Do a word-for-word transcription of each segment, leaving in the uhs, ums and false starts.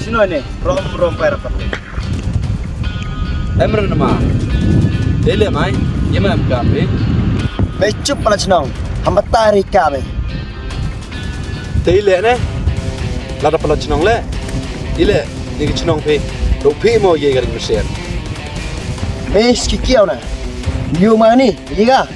Chnong ne, rom rom pai rapat. Em ren ma. Tele mai, ye ma em kam be. Be chup pala chnong, ham bata ri ka be. Tele ne, lada pala chnong le. Ile, ni ki chnong phi. Ro phi mo ye garing mesen. Be ski kiau na. Yu ma ni, ye ga.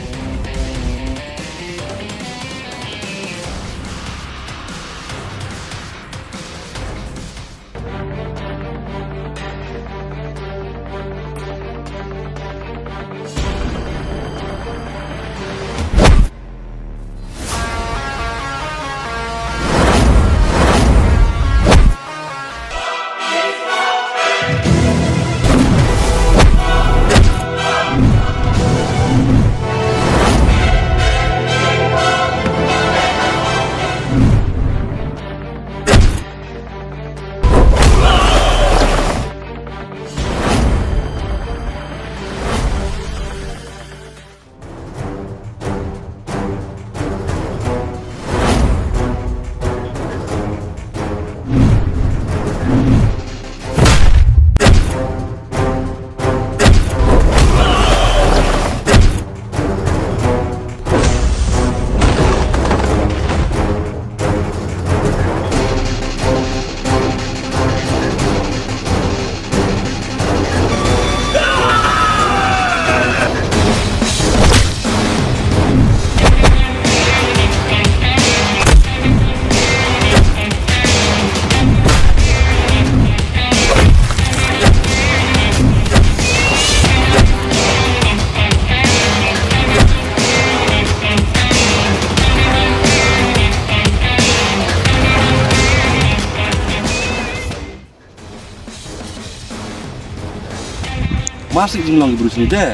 Masih jinglong ibu sini deh.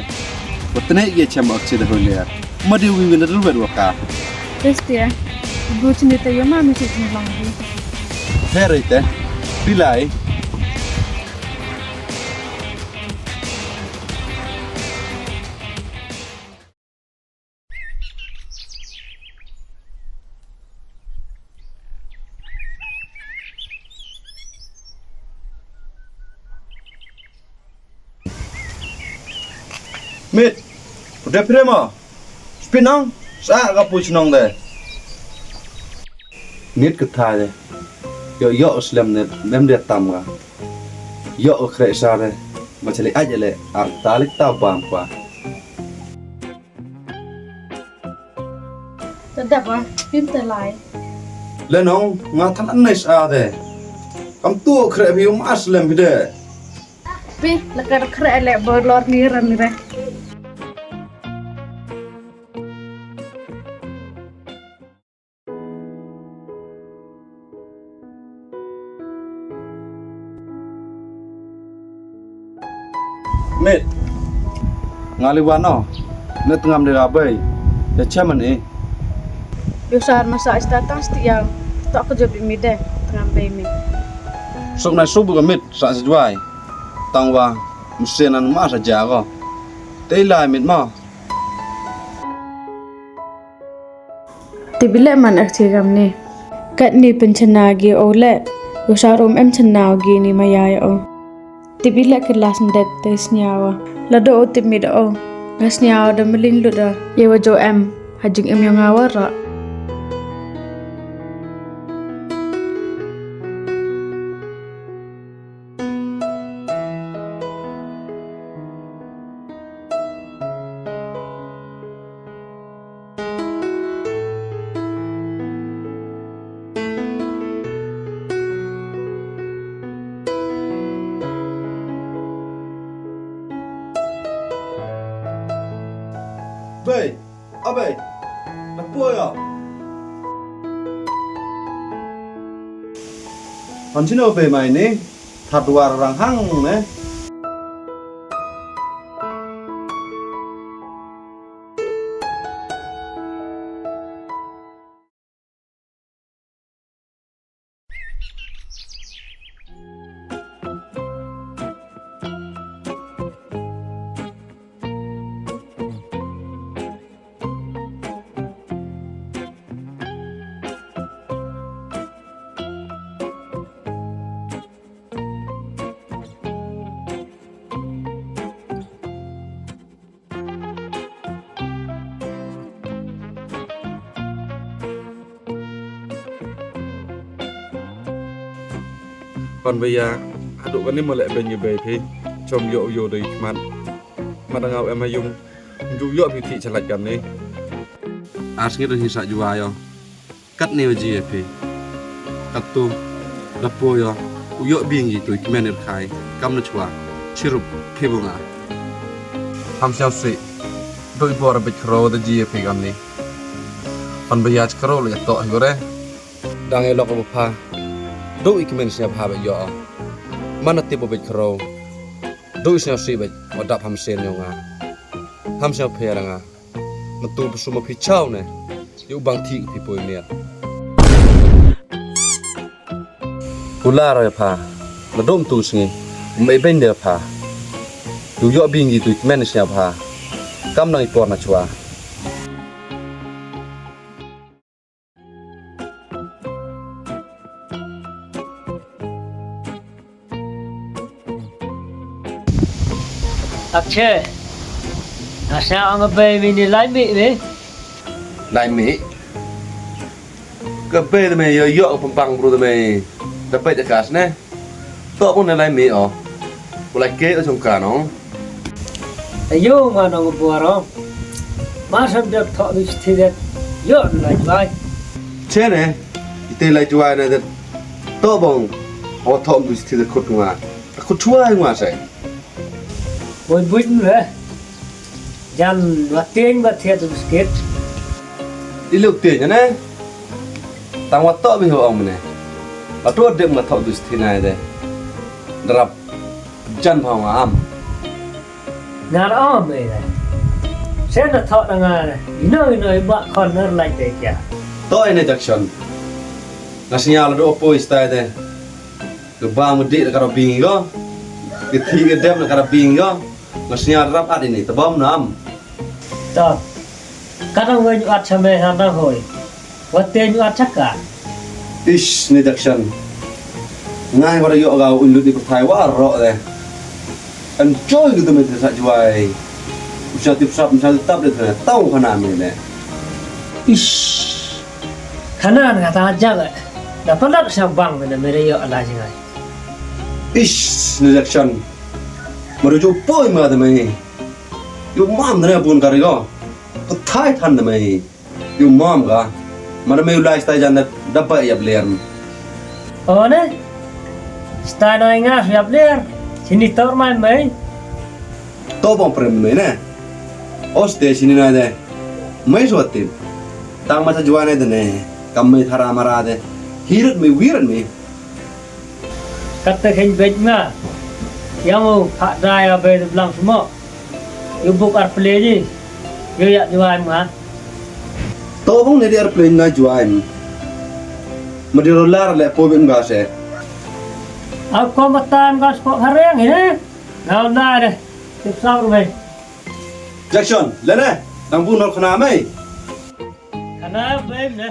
Watene ye chem ak cede holia. Madi wi wina dulu ber waka. Terus dia, ibu sini te yoma masih jinglong ibu. Here te, pilai. Mit, udah pire mo? Spinong, sa ka pu chnong de. Mit ka tha de. Yo, yo, slem de, mem de tam ka. Yo, kre sa de. Ma chali aj le, ar talik ta bam kwa. Tadap ah, pim te lai. Le nong, nga than anai sa de. Kam tu kre bi um aslem bi de. Pi, lakar kre le bor lor ni ran ni re. Mit. Ngali wano. Ne tengam de labai. Ya chairman eh. Yo sar masa ista tang setiang. Tak kerja bi mit de. Tengam bei mit. Sok na subu ka mit sa sejwai. Tang wa mesin anu ma sa jago. Te lai mit ma. Tip ile man ek chi kam ni. Kat ni pynchana gi o le. Yo sar um em chana gi ni maya ya o. Tip ile ki las ndet te snyawa. Lado o tip mi da o. Nga snyawa da mlin luda. Ye wa jo em. Ha jingim yong nga wa ra. Bei, a bei. Na poi ya. Han chino bei mai ni. Thadwar rang hang ne. Pan baya, hadooh kani mo leh beiñ ya bei phi. Chom yoh u yoh dei khmat. Mada nga u em ha yung. Ju yoh phi thih chalait kani. Ar sngi da hi sa jua yoh. Katni wa ji ya phi. Katu da poi yoh. U yoh biang i tu i kmen i khai. Kam na chwa. Chirup phi bo nga. Ham siam si. Doi bor bit khro da ji ya phi kamni. Pan baya chi khro le toh hi gore. Dang e lok ba pha. Doi i kmen siap ha ba yoh. Mana tip ba bit khro. Doi siam si bit. Wa dap ham sen yoh nga. Ham siam phi ra nga. Matu ba suma phi chaw ne. Yow bang thik phi poi miat. Kula ra pha. Na dom tu sngi. Mei beiñ de pha. Yow yoh biang i tu i kmen siap ha. Kam nang i por na chwa. Akche. Nga sñiaw ong ka bei mi ni lai mih mi. Lai mih? Ka bei da mei yoh yoh ka pynpang bru da mei. Da bei da kas ne. Toh pun ne lai mih o. Ku lai ke o chong ka nong. Ayo nga nong buar o. Ma sam dep thoh du chithi det. Yoh lai jwai. Che ne. Ite lai jwai ne det. Toh bong. O thoh du chithi det khut nga. Khut chwa nga se. Boi boi nu he. Jan wa tieng wa thiat biskit. I luk tieng ne. Tang wa toh bi ho ong ne. Wa toh dep nga thoh du chithi nai de. Darap jan bha nga am. Nga ra om e de. Sen na thoh da nga ne. Ino ino i ba khon ner lai te kya. Toh ene Jackson. Nga sñiaw la do poi stai de. Ka ba mu di na ka ra bing ko. Ka thi ka dem na ka ra bing ko. Nga sñiaw rap at ini, ta bom nam. Ta. Ka dang wei ñu at cha me ha dang hoi. Wat te ñu at cha ka. Ish, ni Jackson. Ngai wa da yoh ka un lut i pyrthai wa ro de. Enjoy ki tu me te sa jwai. Usa tip sap, usa tip tap de te. Tau khana me ne. Ish. Khana nga ta jak e. Da palat sa bang me ne me re yoh la jingai. Ish, ni Jackson. Maru ju poi ma da mai. Yu mam da bun kari ko. Pathai than da mai. Yu mam ka. Ma da mai u lai stai jan da, da ba yap ler. O ne? Stai na nga yap ler. Sini tor mai mai. To bong prem me ne. Oste sini na de. Mai suatin. Tang ma sa jwa ne de ne. Kam mai thara mara de. Hirat me, wirat me. Kat te khein bej nga. Yang u pha dai a bej blang sumo. Yu buk ar ple ji. Yu ya jwa em nga. To bong ne di ar ple na jwa em. Ma di rolar le po bem ga se. Au ko matan ga spok hareng he. Nga na de. Tip saur mai. Jackson, le ne, dang bu nor khana mai. Khana bem ne.